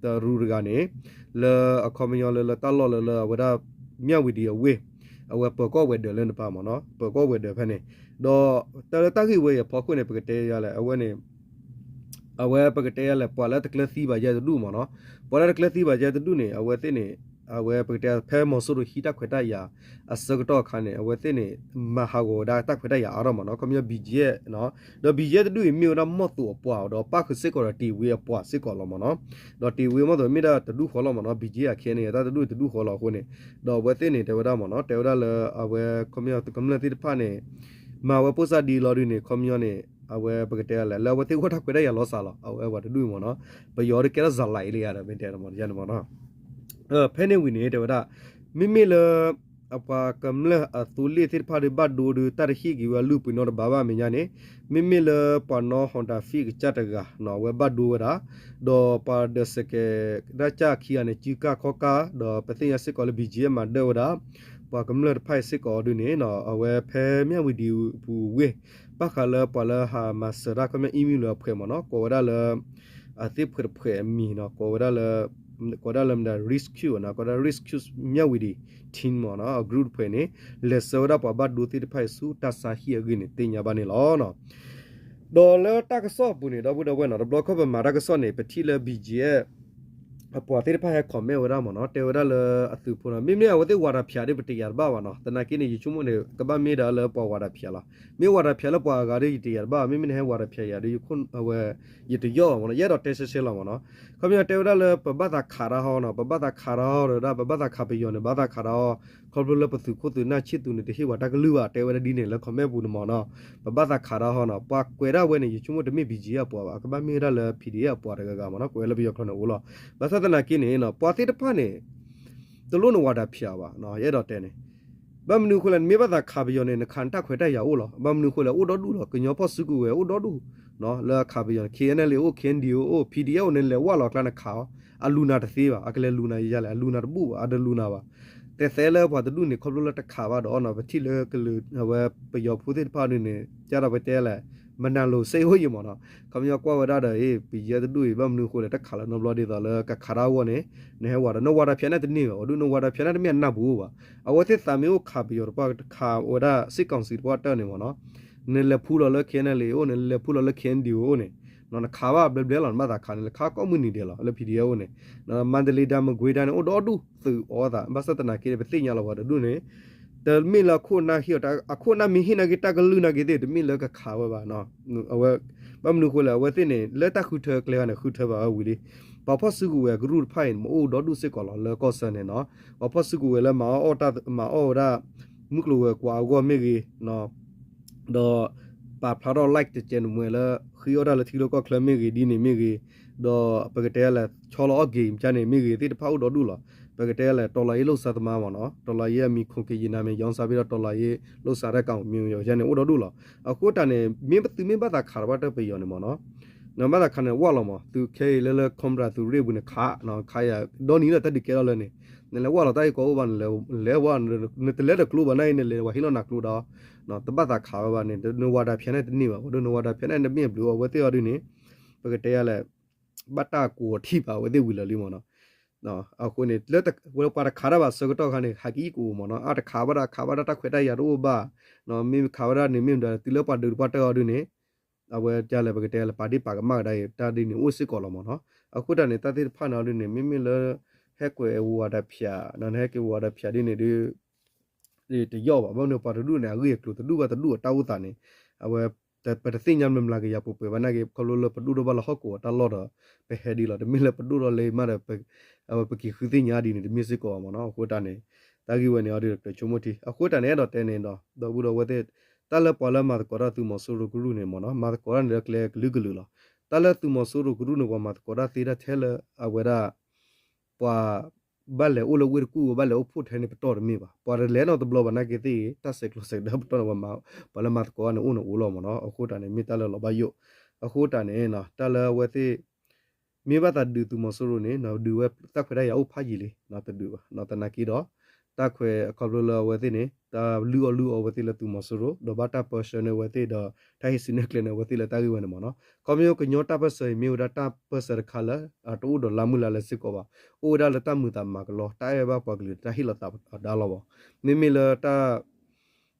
တရူးတဂၤန့ၣ် လၢအခီပညီလၢ လၢတၢ်လီၢ်လၢ လၢအဝဲဒၣ် မၠၣ်ဝံၤဒံးအဝ့ၢ် အဝဲပၢၤကီၢ်ဝဲၤဒၢးလၢနပၤမ့ၢ်နီၤ, ပၢၤကီၢ်ဝဲၤဒၢးဖဲန့ၣ်, ဒီးတၢ်လၢတၢ်ဂ့ၢ်ဝဲအံၤအဖီခိၣ်န့ၣ် ပကတဲယၤလဲၣ် အဝဲန့ၣ် အဝဲပကတဲယၤလဲၣ် ပှၤလၢတကျၢၤသံဘၣ်ယဲတဒူၣ်မ့ၢ်နီၤ, ပှၤလၢတကျၢၤသံဘၣ်ယဲတဒူၣ်န့ၣ် အဝဲသ့ၣ်န့ၣ် အဝဲပကတဲဖဲမီၤစိရိၤဟံးတၢ်ခွဲးတၢ်ယာ်အဆၢကတီၢ်အခါန့ၣ် အဝဲသ့ၣ်န့ၣ် မၤဟးဂီၤဝဲဒၣ်တၢ်ခွဲးတၢ်ယာ်အါထီၣ်မ့ၢ်နီၤ ခီပညီ ဘံၣ်ကၠံၣ်အဲၣ် ဒီး ဘံၣ်ကၠံၣ်အဲၣ် တဒူၣ်အံၤမ့ၢ်ဝဲဒၣ်မီၢ်သိးအပှၤ ဒီးပၣ်ဃုာ်စ့ၢ်ကီးဒီးတ့ၢ်ဝ့အပှၤစ့ၢ်ကီးလီၤမ့ၢ်နီၤ ဒီးတ့ၢ်ဝ့မီၢ်သိးမ့ၢ်ဒၣ်တဒူၣ်ဃီလီၤမ့ၢ်နီၤ ဘံၣ်ကၠံၣ်အဲၣ် အခ့န့ၣ် တၢ်တဒူၣ်တဒူၣ်ဃီလီၤအဃိန့ၣ် ဒီးအဝဲသ့ၣ်န့ၣ် တဲဝဲဒၣ်မ့ၢ်နီၤ တဲဝဲဒၣ်လၢ အဝဲခီပညီကမျၢၢ်သ့ၣ်တဖၣ်န့ၣ် မၤဝဲပိၢ်စၢ်ဒ်လီၤဒုန့ၣ် ခီပညီန့ၣ် အဝဲပကတဲလဲၣ် လၢအဝဲသ့ၣ်ဂီၢ်တၢ်ခွဲးတၢ်ယာ်လီၤစးလီၤ အဝဲပှၤတဒူၣ်အံၤမ့ၢ်နီၤ ပယီၤဒုးကဲထီၣ်စၤလၤအံၤလံယၤဒီး မ့ၢ်တဲမ့ၢ်နီၤ ဖဲန့ၣ်ဝံၤန့ၣ် တဲဝဲဒၣ် မ့မ့ၢ်လၢ အပှၤကမျၢၢ်အသိလ့ၣ်သ့ၣ်တဖၣ်ဒီးဘၣ်ဒိဒီး တၢ်တဟ့ၣ်က့ၤဝဲအလုၢ်အပှ့ၤနီတဘၣ်ဘၣ်အမဲာ်ညါန့ၣ် မ့မ့ၢ်လၢပှၤနီၣ် Honda Fit ကစၢ်တဂၤနီၤ အဝဲဘၣ်ဒိဝဲဒၣ် ဒီးပှၤဒၢးစဲးကဲး တၢ်ကၢ်ခံဂၤန့ၣ် စုကၢ်ခီၣ်ကၢ် ဒီးပသ့ၣ်ညါစ့ၢ်ကီးလၢ ဘံၣ်ကၠံၣ်အဲၣ် မၤဒၢဝဲဒၣ် ပှၤကမျၢၢ်တဖၣ်အံၤစ့ၢ်ကီးဒုန့ၣ် အဝဲဖဲမၠၣ်ဝံၤဒံးပူၤဝ့ၢ် ဘၣ်ဃးလၢပှၤလၢဟးမၤစၢၤတၢ်ခီပညီ email လၢအဖှဲးမ့ၢ်နီၤ ကိးဝဲဒၣ်လၢ အသ့ၣ်ဖှဲးတဖှဲးအမံၤနီၤ ကိးဝဲဒၣ်လၢ ကိးဝဲဒၣ်လၢမတၤ Rescue နီၤ ကိးဝဲဒၣ် Rescue မၠၣ်ဝံၤဒံး team မ့ၢ်နီၤ အ group တဖှဲးန့ၣ် လဲၤဆှၢဝဲဒၣ်ပှၤဘၣ်ဒိသ့ၣ်တဖၣ်အံၤဆူတၢ်ဆါဟံၣ်အဂ့ၢ်န့ၣ် သ့ၣ်ညါဘၣ်န့ၣ်လီၤ. ဒီးလၢတၢ်ကစီၣ်အပူၤန့ၣ် ဒီပုၢ်ဒီဝဲၢ်နီၤ တဘျီခီပမၤတၢ်ကစီၣ်န့ၣ် ပထံၣ်လၢ ဘံၣ်ကၠံၣ်အဲၣ် အပှၤသ့ၣ်တဖၣ်ဟဲ comment ဝဲဒၣ်မ့ၢ်နီၤ တဲဝဲဒၣ်လၢအသုးဖိနီၤ မ့မ့ၢ်အဝဲသ့ၣ်ဝၤဒၣ်ဖၠးဒ်ပတယာ်တဘၣ်ဘၣ်နီၤ သနာ်က့န့ၣ် ယဆိကမိၣ်န့ၣ် ကဘၣ်မ့ၢ်ဒၣ်လၢပှၤဝၤဒၣ်ဖၠးလီၤ မ့ၢ်ဝၤဒၣ်ဖၠးလၢပှၤအဂၤဒီးယတယာ်တဘၣ် မ့မ့ၢ်နဟဲဝၤဒၣ်ဖၠးယၤဒီး အဝဲ ယတယီၣ်ဘၣ်မ့ၢ်နီၤ ယအဲၣ်ဒိးတဲဆှဲဆှဲလီၤမ့ၢ်နီၤ ခီပညီတဲဝဲဒၣ်လၢပဘၣ်သးခးတၢ်ဟီနီၤ ပဘၣ်သးခးတၢ်ဟီဒီးဒၣ် ပဘၣ်သးခးပယီၤန့ၣ် ဘၣ်သးခးတၢ်ဟီ ခီဖျိလၢပသုးခိၣ်သုးနၢ်ဆံၣ်သူးန့ၣ် တဟ့ၣ်ပှၤတၢ်ကလုၢ်ဘၣ် တဲဝဲဒၣ်ဒ်န့ၣ်လၢ comment ပူၤန့ၣ်မ့ၢ်နီၤ ပဘၣ်သးခးတၢ်ဟီနီၤ ပှၤကွဲးဒၣ်ဝဲန့ၣ် ယဆိကမိၣ်တမ့ၢ် ဘံၣ်ကၠံၣ်အဲၣ် အပှၤဘၣ် ကဘၣ်မ့ၢ်ဝဲဒၣ်လၢ PDF အပှၤတဂၤဂၤမ့ၢ်နီၤ ကွဲးလၢပယီၤကျိာ်န့ၣ်အိၣ်လီၤ ဘၣ်ဆၣ်သနာ်က့န့ၣ် ပှၤသ့ၣ်တဖၣ်န့ၣ် တလိၣ်နဝၤဒၣ်ဖၠးဘၣ် ယအဲၣ်ဒိးတဲန့ၣ် ဘၣ်မနုၤအဃိလဲၣ် နမ့ၢ်ဘၣ်သးခးပယီၤန့ၣ် နခးနတၢ်ခွဲးတၢ်ယာ်အိၣ်လီၤ ဘၣ်မနုၤအဃိလဲၣ် အိၣ်ဒီဒူၣ်လီၤ ကညီဖီၣ်စုကဝဲၤအိၣ်ဒီဒူၣ် လၢအခးပယီၤန့ၣ် KNLA အိၣ် KNDO အိၣ် PDF အိၣ်န့ၣ် လဲၤဝၢ်လီၤအကျါနခးအီၤ အလူၤနၤတသ့ဘၣ် အကလဲၤလူၤနၤယၤလဲၣ် အလူၤနၤတဘူၣ်ဘၣ် အတလူၤနၤဘၣ် တဲသဲလၢပှၤတဒူၣ်န့ၣ် ခီဖျိလၢတခးဘၣ်ဒီးနီၤ ပထံၣ်လၢကလုာ်အဝဲပယီၤဖိသ့ၣ်တဖၣ်ဒ်န့ၣ် ကဒီးပတဲလဲၣ် မနၤလိၤစ့အိၣ်ယံၤမ့ၢ်နီၤ ခီပညီကွၢ်ဝဲဒၣ်ဒီး အ့ ပယီၤတဒူၣ်အံၤ ဘၣ်မနုၤအဃိလဲၣ် တခးလၢနီတဘျီဒ်သိးလၢကခးတၢ်အဂီၢ်န့ၣ် နဟဲဝၤဒီး နဝၤဒၣ်ဖၠးန့ၣ်တန့ၢ်ဘၣ် အဒူၣ်နဝၤဒၣ်ဖၠးန့ၣ်တမ့ၢ်အနၢ်ပူၤဘၣ် အဝဲသ့ၣ်သးမ့ၢ်အိၣ်ခးပယီၤတပှၢ် ခးဝဲဒၣ် စစ်ကောင်စီ တပှၢ်တၢၢ်န့ၣ်မ့ၢ်နီၤ နလဲၤဖူလီၤလၢ KNLA အိၣ်န့ၣ် နလဲၤဖူလီၤလၢ KNDO အိၣ်န့ၣ် နခးဘၣ်ဘျဲဘျဲလီၤ နဘၣ်သးခးန့ၣ် နခးကိးမုၢ်နံၤဒဲးလီၤ လၢ PDF အိၣ်န့ၣ် မန္တလေးတိုင်း မကွေးတိုင်းန့ၣ် အိၣ်ဒီဒူၣ်သုးအီၤသး ဘၣ်ဆၣ်သနာ်က့ ပသ့ၣ်ညါလီၤပှၤတဒူၣ်န့ၣ် တမ့ၢ်လၢအခိၣ်နၢ်ဟ့ၣ်အီၤ အခိၣ်နၢ်မ့ၢ်ဟ့ၣ်နာ်က့ တၢ်ကလုၢ်နာ်က့သ့ၣ် တမ့ၢ်လၢကခးဝဲဘၣ် အဝဲ ဘၣ်မနုၤအဃိလဲၣ် အဝဲသ့ၣ်န့ၣ် လၢတၢ်ဃုထၢကျဲဂၤန့ၣ် ဃုထၢဘၣ်ဝဲဝံၤလံ ပှၤဖီၣ်စုကဝဲၤအကရူၢ်တဖၣ်အံၤန့ၣ် မ့ၢ်အိၣ်ဒီဒူၣ်စ့ၢ်ကီးလီၤ လၢကီၢ်ဆၢန့ၣ်နီၤ ပှၤဖီၣ်စုကဝဲၤလၢမၤအီၣ်တၢ် မၤအီၣ်ဝဲဒၣ် မုၢ်ကျိၤဝဲၤကွာ်အဂီၢ်မ့ၢ်ဂ့ၤ ဒီး ပာ်ဖျါထီၣ် like တကဲးနမှဲလၢ ဃ့အီၣ်တၢ်လၢထံလီၢ်ကီၢ်ချၢမ့ၢ်ဂ့ၤ ဒ်န့ၣ်မ့ၢ်ဂ့ၤ, ဒီးပကတဲလဲၣ် ဆီလီၤအီၣ်က့ၤကန့ၣ်မ့ၢ်ဂ့ၤ သ့ၣ်တဖၣ်အိၣ်ဒီဒူၣ်လီၤ. ပကတဲလဲၣ် တော်လှန်ရေးလှုပ်ရှားသမားမ့ၢ်နီၤ, တော်လှန်ရေးအမံၤ ခုန်က့ၤ ရေနံမ့ၢ် ရောင်းစားပြီးတော့ တော်လှန်ရေးလှုပ်ရှားတဲ့ကောင်မျိုး ယန့ၣ် အိၣ်ဒီဒူၣ်လီၤ. အဃိတၢ်န့ၣ် မ့ၢ်သုမ့ၢ်ဘၣ်သးခးတဘၣ်တၢ်ပယီၤန့ၣ်မ့ၢ်နီၤ, နဘၣ်သးခးန့ၣ် ဝၣ်လီၤမး သုခဲအံၤလၢလၢ Cobra သုးရ့ၣ်ပူၤန့ၣ် ခး ခးယၤ ဒီနံၤလၢတၢ်ဒုးကဲထီၣ်လၢန့ၣ် နလဲၤဝၣ်လီၤတၢ်အံၤကီအိၣ်ဘၣ် နလဲၤဝၣ် နတလဲၤဒီးကျိဘၣ်န့ၣ် နလဲၤဝဲဟ့ၣ်လီၤနၤကျိဒီး တဘၣ်သးခးဝဲဘၣ်န့ၣ် နဝၤဒၣ်ဖျဲးန့ၣ်တန့ၢ်ဘၣ် ဒီးနဝၤဒၣ်ဖျဲးန့ၣ် နမ့ၢ်ဘျုးအဝဲသ့ၣ်အီၤဒ်န့ၣ် ပကတဲယၤလဲၣ် ဘၣ်တၢ်ကိးထံၣ်ဘၣ်အဝဲသ့ၣ်ဝံၤလၢာ်လံမ့ၢ်နီၤ. အဃိန့ၣ် လၢပှၤတခးတၢ်ဘၣ်ဆၢကတီၢ်ခါန့ၣ် ဟးက့ၤကအိၣ်မ့ၢ်နီၤ, အတခးဘၣ်ဒီးခးဘၣ်ဒီးတၢ်ခွဲးတၢ်ယာ်တအိၣ်ဘၣ်, မ့ၢ်ခးဝဲဒၣ်န့ၣ် မ့ၢ်မတၤ တုၤလၢပှၤဒုးတပှၢ်တၢၢ်အီၤဒ်န့ၣ် အဝဲဒ်လဲၣ် ပကတဲလၢပာ်ဒ့ၣ်ပာ်ကမၣ်ကဒါအံၤ တၢ်ဒ်န့ၣ်အိၣ်စ့ၢ်ကီးလီၤမ့ၢ်နီၤ. အဃိတၢ်န့ၣ် တၢ်သ့ၣ်တဖၣ်န့ၣ်အီၤဒ်န့ၣ် မ့မ့ၢ်လၢ ဟဲကွဲးဝၤဒၣ်ဖျး နဟဲက့ၤဝၤဒၣ်ဖျးဒ်န့ၣ်ဒ် တယီၣ်ဘၣ် ဘၣ်မနုၤပှၤတဒူၣ်န့ၣ် အဂ့ၢ်အကျိၤတဒူၣ်ဘၣ်တဒူၣ်အတၢ်အိၣ်သးန့ၣ် အဝဲ ပတသ့ၣ်ညါမျၢမျၢကယၤပှဲၤပှဲၤဘၣ်နာ်က့ ခီဖျိလၢပဒိၣ်ထီၣ်ဘၣ်လၢဟီၣ်ကဝီၤတၢ်လီၢ်ဒီး ပဟဲဒ်လီၤ တမ့ၢ်လၢပဒိၣ်ထီၣ်လၢမးဒီး အဝဲပက့ၤဃုသ့ၣ်ညါဒ်န့ၣ် တမ့ၢ်စ့ၢ်ကီးမ့ၢ်နီၤ. အဃိတၢ်န့ၣ် တၢ်ဂ့ၢ်ဝဲန့ၣ်အီၤဒ်တဆိကမိၣ်ထံ အဃိတၢ်န့ၣ် အဲၣ်ဒိးတဲန့ၣ်ဒီး ဒီပုၢ်ဒီဝဲၢ်သ့ၣ် တၢ်လၢပှၤလၢမၤသကိးတၢ်သုးမီၤစိရိၤကရူၢ်န့ၣ်မ့ၢ်နီၤ မၤသကိးတၢ်န့ၣ်လၢကျဲကလုာ်ကလုာ်လီၤ. တၢ်လၢသုးမီၤစိရိၤကရူၢ်န့ၣ် ပှၤမၤသကိးတၢ်သ့တၢ်ထဲလၢအဝဲဒၣ် ပှၤ ဘၣ်လဲၤအိၣ်လၢဝ့ၢ်တကူၣ် ဘၣ်လဲၤအိၣ်ဖှိၣ်ထဲန့ၣ် ပတီၢ်တမ့ၢ်ဘၣ်. ပှၤတလဲၤနီတဘျီဘၣ်နာ်က့သ့ၣ်ဂ့ၤ တၢ်ဆဲးကျိးဆဲးကဒါပတီၢ်န့ၣ် ပှၤလၢမၤသကိးတၢ်န့ၣ်အိၣ်န့ၣ်အိၣ်လီၤမ့ၢ်နီၤ. အဃိတၢ်န့ၣ် မ့ၢ်တၢ်လၢလီၤဘၣ်ယိၣ်. အဃိတၢ်န့ၣ် တၢ်လၢအဝဲသ့ၣ် မ့ၢ်ဘၣ်သးဒုးသုးမီၤစိရိၤန့ၣ် ဒုးဝဲတၢ်ခွဲးတၢ်ယာ်အိၣ်ဖးယံာ်လံ တဒုးဘၣ် သနာ်က့ဒီး တၢ်ခွဲးအခီဖျိလၢအဝဲသ့ၣ်န့ၣ် တၢ်လုၢ်အီၣ်လုၢ်အီအဝဲသ့ၣ်လၢသုးမီၤစိရိၤ ဒီးဘၣ်တၢ်ပၢဆှၢန့ၢ်အဝဲသ့ၣ်ဒီး တၢ်ဟ့ၣ်စံးန့ၢ်ကျဲၤန့ၢ်အဝဲသ့ၣ်လၢတၢ်ဂ့ၢ်ဝဲန့ၣ်မ့ၢ်နီၤ. ခီပညီကညီတၢ်ပၢဆှၢအံၤမ့ၢ်ဝဲဒၣ်တၢ်ပၢဆှၢတခါလၢ အတအိၣ်ဒီးလါမုၢ်လါလဲစ့ၢ်ကီးဘၣ်. အိၣ်ဝဲဒၣ်လၢတၢ်မုာ်သးမၤကလီ တၢ်အဲၣ်ဘၣ်ပှၤကလုာ်တၢ်ဟ့ၣ်လီၤသးအဒါလီၤဘၣ်. မ့မ့ၢ်လၢတၢ်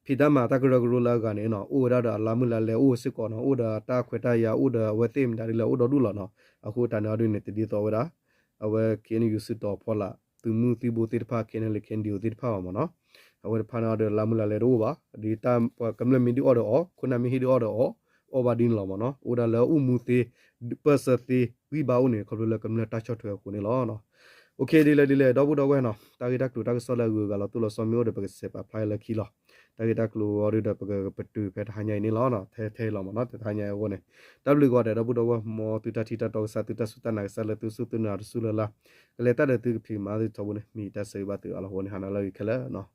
ဖံးတၢ်မၤတၢ်ကရၢကရိလၢအဂၤန့ၣ်နီၤ အိၣ်ဝဲဒၣ်ဒီးအလါမုၢ်လါလဲအိၣ်စ့ၢ်ကီးနီၤ အိၣ်ဒီးတၢ်ခွဲးတၢ်ယာ် အိၣ်ဒီးအဝဲသ့ၣ်မတၤဒ်လဲၣ်အိၣ်ဒီဒူၣ်လီၤနီၤ. အဃိတၢ်န့ၣ်အီၤဒ်န့ၣ် တဒ်သိးဝဲဒၣ် အဝဲ KNU စုတီၤဖီလာ် သုးမုၢ်သံၣ်ဘိသ့ၣ်တဖၣ် ခဲန့ၣ်လၢ ခဲန့ၣ်ဒံးအိၣ်သ့ၣ်တဖၣ်ဘၣ်မ့ၢ်နီၤ. အဝဲတဖၣ်န့ၣ်ဒီးလါမုၢ်လါလဲတအိၣ်ဘၣ်, ဒ်တၢ်ပှၤကမျၢၢ်မ့ၢ်ဒုးအီၣ်ဒီးအီၣ် ခိၣ်နၢ်မ့ၢ်ဟ့ၣ်ဒုးအီၣ်ဒီးအီၣ်, အီၣ်ဘၣ်ဒ်န့ၣ်လီၤမ့ၢ်နီၤ. အိၣ်ဒၣ်လၢအအိၣ်မူသ့, ပၢၢ်ဆၢသ့ ဂံၢ်ဘါအိၣ်န့ၣ် ခီဖျိလၢကမျၢၢ်တၢ်ဆီၣ်ထွဲအဃိန့ၣ်လီၤ. အိၣ်ခ့ ဒ်လဲၣ်ဒ်လဲၣ် ဒီပုၢ်ဒီဝဲၢ်နီၤ, တၢ်ဂ့ၢ်တၢ်ကျိၤတၢ်ကစီၣ်လၢအဂုၤအဂၤလီၤတိၢ်လီၤဆီမ့ၢ်အိၣ်ဒီး ပကစဲးပာ်ဖျါလၢခံလီၤ. တၢ်ဂ့ၢ်တၢ်ကျိၤအီၤဒုးဒီး ပကပတုာ်ဖဲတဟါညါအံၤန့ၣ်လီၤ. ထဲထဲအံၤလီၤမ့ၢ်နီၤ, တဟါညါအံၤအဂီၢ်န့ၣ်, တၢ်ဘျုးကိးဂၤဒဲး ဒီပုၢ်ဒီဝဲၢ် မ်သုတၢ်ထံၣ်တၢ်တီကစၢ် သုတၢ်စူၢ်တၢ်နာ်ကစၢ်လၢသုစူၢ်သုနာ်တစူၢ်လၢ်လၢ်, ကလဲၤတၢ်ဒီးသုကဖံးကမၤသုထီဘိန့ၣ် မ့ၢ်တၢ်ဆၢဂ့ၤဘၣ်သုအါလီၤ. အဃိန့ၣ် ဟါနၤလၢအဂ့ၤခဲလၢာ်နီၤ.